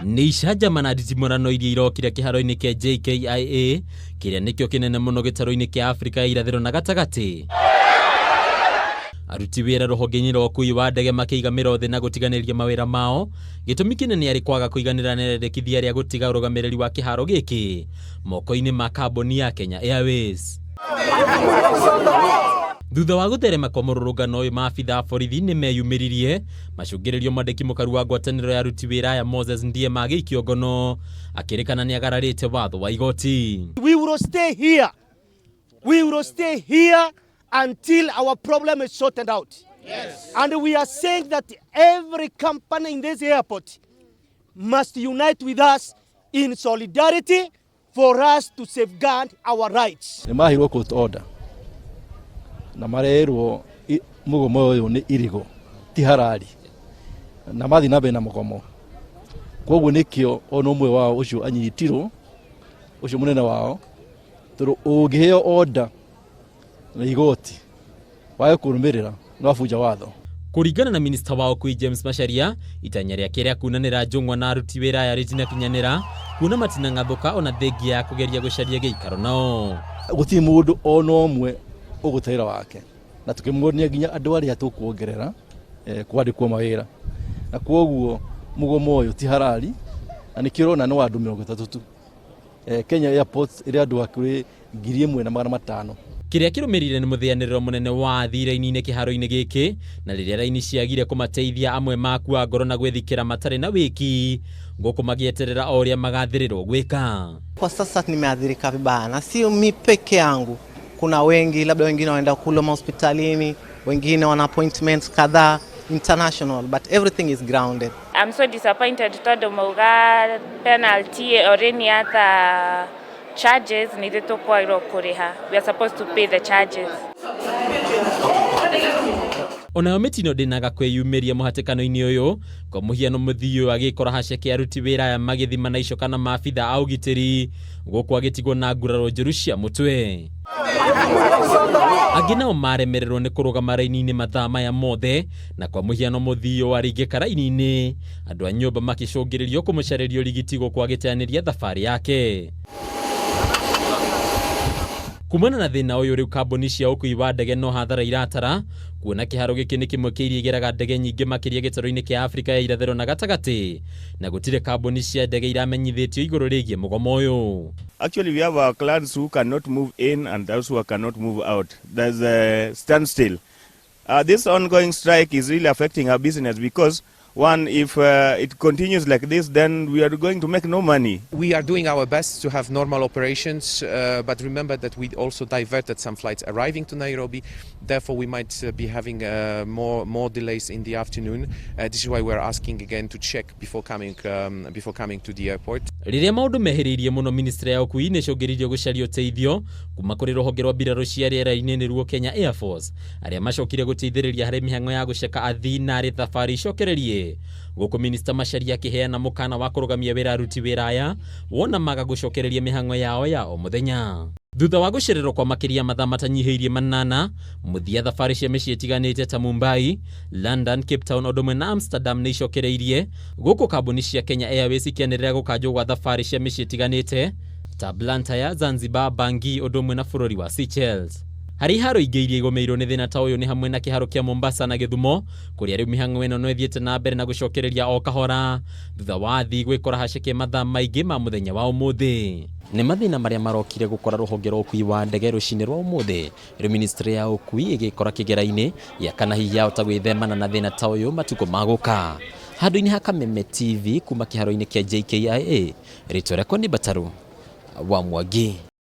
Nĩ icanjama na nditimũrano iria irokire kĩharo-inĩ kĩa JKIA kĩrĩa nĩkĩo kĩnene mũno gĩtarũ-inĩ kĩa Afrika ya irathĩro na gatagatĩ. Aruti wĩra rũhonge-inĩ rwa ũkui wa ndege makĩiga mĩro thĩ na gũtiganĩria mawĩra mao, gĩtũmi kĩnene arĩ kwaga kũiganĩra na rĩendekithia rĩa gũtiga ũrũgamĩrĩri wa kĩharo gĩkĩ moko-inĩ ma kambuni ya Kenya Airways. Thutha wa gũtherema kwa mũrũrũngano ũyũ maabitha a borithi nĩ meyumĩririe macũngĩrĩrio mwandĩki mũkaru wa ngwatanĩro ya aruti wĩra aya Moses Ndiema agĩikio ngono akĩrĩkana nĩ agararĩte watho wa igoti. We will stay here. We will stay here until our problem is sorted out. Yes. And we are saying that every company in this airport must unite with us in solidarity for us to safeguard our rights. Nĩ maheirwo court order na marerwo mũgomo ũyũ nĩ irigo ti harari na mathiĩ na mbere na mũgomo. Koguo nĩkĩo ona ũmwe wao ũcio anyitirwo, ũcio mũnene wao, tondũ ũngĩheo order na igoti wage kũrũmĩrĩra nĩ wabunja watho. Kũringana na minista wa ũkui James Macharia, itanya rĩake rĩa kunanĩra njũng'wa na aruti wĩra aya rĩtinakinyanĩra kuona matinang'athũka ona thengia ya kũgeria gũcaria gĩikaro nao. Gũtirĩ mũndũ ona ũmwe ũgũte wĩra wake, na tũkĩmuonia nginya andũ arĩa tũkuongerera kwandĩkwo mawĩra, na kwoguo mũgomo ũyũ ti harari, na nĩkĩo ũrona nĩ wa andũ 30 tu. Kenya Airports ĩrĩ andũ hakuhĩ 1,500. Kĩrĩa kĩrũmĩrĩire nĩ mũthĩanĩrĩro mũnene wa athii raini-inĩ kĩharo-inĩ gĩkĩ, na rĩrĩa raini ciagire kũmateithia amwe makua ngoro na gwĩthikĩra matarĩ na wĩki, gũkũ magĩeterera o ũrĩa magathĩrĩrwo gwĩka. Kwa sasa nimeathirika vibaya, na sio mi peke yangu, kuna wengi, labda wengine wanaenda kule hospitalini, wengine wana appointments kadhaa international, but everything is grounded. I'm so disappointed tondũ mauga penalty or any other charges nĩ ithuĩ tũkwagĩrĩirwo kũrĩha. We are supposed to pay the charges. Onayo mĩtino ndĩnaga kwĩyumĩria mũhatĩkano-inĩ ũyũ, kwa mũhiano mũthii ũyũ agĩkora haceke aruti wĩra aya magĩthima na icoka na maabitha a ũgitĩri, gũkũ agĩtigwo na nguraro njũru cia mũtwe. Angĩ nao maremererwo nĩ kũrũgama raini-inĩ mathaa maya mothe, na kwa mũhiano mũthii ũyũ aringĩka raini-inĩ, andũ a nyũmba makĩcũngĩrĩrio kũmũcarĩria ũrigiti gũkũ agĩteanĩria thabarĩ yake. Kumana na thĩna ũyũ rĩu kambuni cia ũkui wa ndege no hathara iratara, kuona kĩharo gĩkĩ nĩ kĩmwe kĩa iria igeraga ndege nyingĩ makĩria gĩtarũ-inĩ kĩa Afrika ya irathĩro na gatagatĩ, na gũtirĩ kambuni cia ndege iramenyithĩtio igũrũ rĩgiĩ mũgomo ũyũ. Actually, we have our clients who cannot move in and those who cannot move out. There's a standstill. This ongoing strike is really affecting our business because, one, if it continues like this, then we are going to make no money. We are doing our best to have normal operations, but remember that we also diverted some flights arriving to Nairobi. Therefore, we might be having more delays in the afternoon. This is why we are asking again to check before coming to the airport. Rĩrĩa maũndũ mehĩrĩirie mũno, ministry ya ũkui nĩ ĩcũngĩrĩirio gũcaria ũteithio kuma kũrĩ rũhonge rwa mbirarũ cia rĩera-inĩ nĩruo Kenya Air Force, arĩa macokire gũteithĩrĩria harĩ mĩhang'o ya gũceka athii na arĩ thabarĩ icokererie, gũkũ minista Macharia akĩheana mũkana wa kũrũgamia wĩra aruti wĩra aya wona maga gũcokereria mĩhang'o yao ya o mũthenya. Thutha wa gũcererwo kwa makĩria mathaa matanyihĩirie 8, mũthia thabarĩ cia mĩciĩ ĩtiganĩte ta Mumbai, London, Cape Town ũndũ ũmwe na Amsterdam nĩ icokereirie, gũkũ kambuni cia Kenya Airways ikĩanĩrĩra gũkanjwo gwa thabarĩ cia mĩciĩ ĩtiganĩte ta Blantyre, Zanzibar, Bangui ũndũ ũmwe na bũrũri wa Seychelles. Harĩ iharo ingĩ iria igũmĩirwo nĩ thĩna ta ũyũ nĩ hamwe na kĩharo kĩa Mombasa na Gĩthumo, kũrĩa rĩu mĩhang'o ĩno no ĩthiĩte na mbere na gũcokereria o kahora thutha wa athii gwĩkora haceke mathaa maingĩ ma mũthenya wa ũmũthĩ. Nĩ mathĩna marĩa marokire gũkora rũhonge rwa ũkui wa ndege rũcinĩ rwa ũmũthĩ, rĩu ministry ya ũkui ĩgĩkora kĩgera-inĩ gĩa kana hihi yahota gwĩthemana na thĩna ta ũyũ matukũ magũka. Handũ-inĩ ha Kameme TV kuma kĩharo-inĩ kĩa JKIA, rĩtwa rĩakwa nĩ Mbataru wa Mwangi.